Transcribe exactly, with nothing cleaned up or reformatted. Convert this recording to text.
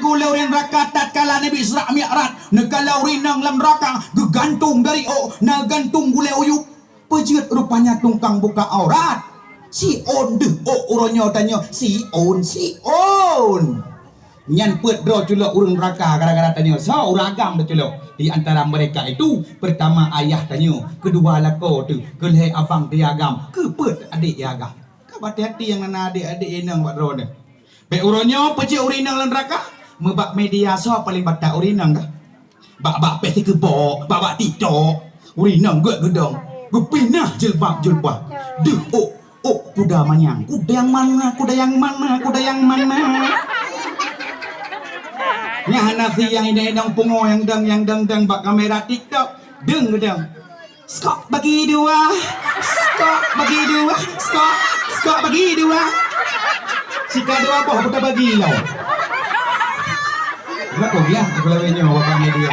Gulée ureuëng neuraka tatkala Nabi Isra Mi'raj, neukalon ureuëng inong lam neuraka, geugantung dari ôk, na gantung gulée u yup. Peujeuet rupanya tukang buka aurat. Siôn deuh ôk uroe nyoe tanyoe, siôn, siôn. Nyan peuet droe culok ureuëng neuraka gara-gara tanyoe. Soe ureuëng agam teuculok? Di antara mereka itu, pertama ayah tanyoe, keudua lakoe teuh, keulhée abang teuh agam, keupeuet adék agam. Ka hati-hati nyang na adék-adék inong bak droeneuh. Bék uroe nyoe peujeuet ureuëng inong lam neuraka. Meubak media soe paléng batat ureuëng inong kah? Bak-bak Facebook, bak-bak TikTok, ureuëng inong geuet geudong, geupinah jilbab-jilbab. Deuh ôk, ôk kuda manyang. Kuda yang mana? Kuda yang mana? Kuda yang mana? Nyan hana si nyang inong-inong pungo nyang dong, nyang dong-dong bak kamera TikTok. Deung geudong. Skok bagi dua. Skok bagi dua. Skok, skok bagi dua. Sika dua boh buta bagi lo. Berapa ya? Aku lewat nyoe, bapak media.